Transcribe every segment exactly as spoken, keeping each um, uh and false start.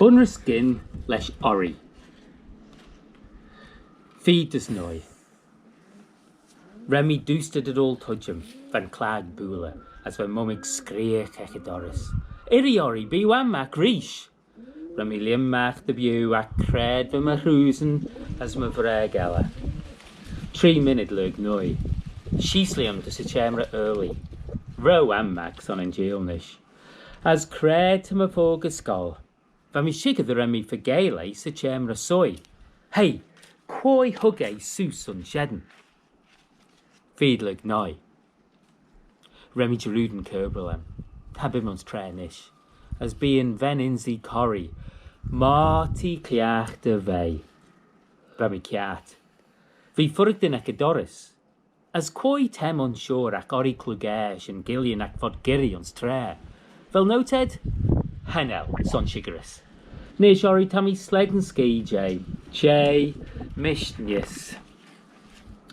Bun-ry-skyn lesh Orree. Feed dys nuy. Ren mee doostey dy doaltattym, va'n clag builley, as va mummig screeaghey ec y dorrys. Irree Orree, bee oo anmagh reesht! Ren mee lheim magh dy bieau, agh c'raad va my hroosyn as my vraag elley. Tree minnid lurg nuy. Sheese lhiam dys y çhamyr aarlee. Ro anmagh son yn jeeaghyn nish. As c'raad ta my phoagey scoill. Va mee shickyr dy ren mee faagail eh 'sy çhamyr soie. Hey, quoi hug eh seose ayns shen? Feed lurg nuy. Ren mee jarrood yn chirbyl aym. Cha bee'm ayns traa nish. As bee yn ven-ynsee corree. Moghrey cliaghtey v'eh. Va mee kiart. V'ee fuirraghtyn ec y dorrys. As quoi t'aym ayns shoh agh Orree Clogaash, yn guillyn agh vod girree ayns traa? Vel noted? Cha nel, son shickerys. Nish Orree, ta mee slane skee jeh. Jeh, mish neesht.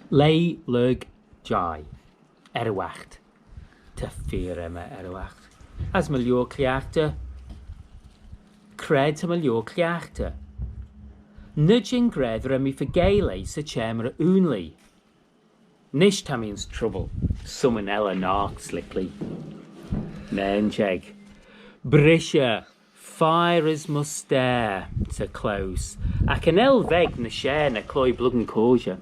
Leigh lurg jeih. Er y waght. Ta feoh aym er y waght. As my liooar cliaghtey. C'raad ta my liooar cliaghtey? Ny jean gra dy ren mee faagail eh 'sy çhamyr aarlee. Nish ta mee ayns trubbyl. Symyn elley noght s'liklee. Nane jeig. Brishey, fire as my stare, ta claghys. Agh cha nel veg ny share ny cloie bluggan coshey.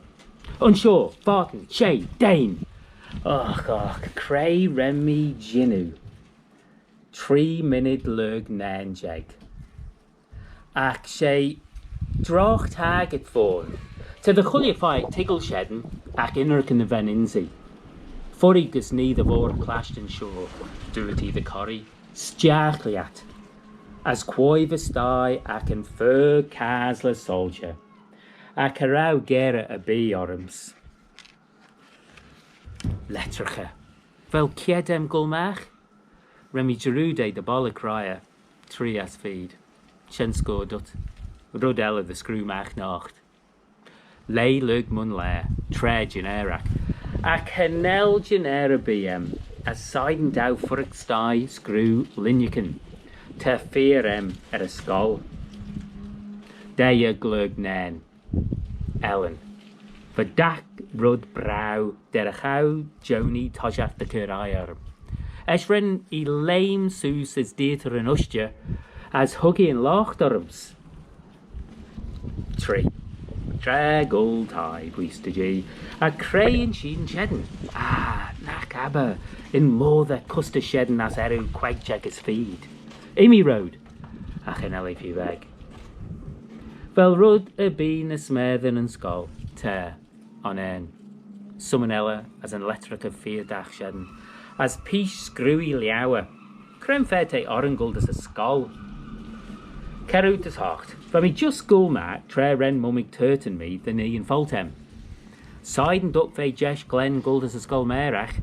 Ayns shoh, foddey, shey, dane! Och, och, cre ren mee jannoo? Tree minnid lurg nane jeig. Agh she drogh target v'ayn. Ta dy chooilley feiyg toiggal shen, agh ynrican ny ven-ynsee. Fuirree gys nhee dy voir clashtyn shoh, dooyrt ee dy corree. Stiagh lhiat. As quoi va sthie agh yn fer casley soilshey. Agh cha row garey erbee orrym's. Lettraghey. Vel kied aym goll magh? Ren mee jarrood eh dy bollagh reyr, tree ass feed. Shen scoilt dhyt. Red elley dy screeu magh noght. Leigh lurg munlaa, traa jinnairagh. Agh cha nel jinnair erbee aym, as shegin dou fuirraght sthie screeu linnagyn. Ta feoh aym er y scoill. Daa jeig lurg nane. Ellyn. Va dagh red braew derrey chow Joney toshiaght dy chur eye orrym. Eisht ren ee leum seose as deayrtey yn ushtey, as hug ee yn loght orrym's. Tree. Traa goll thie, bwooise da Jee, agh cre yn sheean shen? Ah, nagh abbyr, yn moddey custey shen as earroo queig jeig as feed. Immee royd, agh cha nel eh feer veg. Vel red erbee ny smessey yn scoill? Ta, unnane. Symyn elley as yn lettraghey feoh dagh shen, as peesh screeuee liauyr. Cre'n fa t'eh orrin goll dys y scoill? Kerroo dys hoght. Va mee just goll magh tra ren mummig taartyn mee dy nee yn folt aym. Shegin dhyt v'eh jesh glen goll dys y scoill mairagh.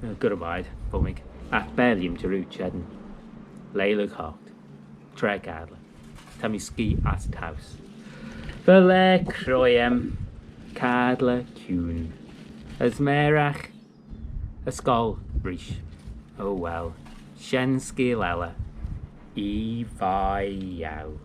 Eh, gura mie ayd, mummig. Agh bare lhiam jarrood shen. Leigh lurg hoght. Traa cadley. Ta mee skee ass towse. Va laa croie aym. Cadley kiune. As mairagh, y scoill reesht. Oh well. Shen skeeal elley. Ee vie eu.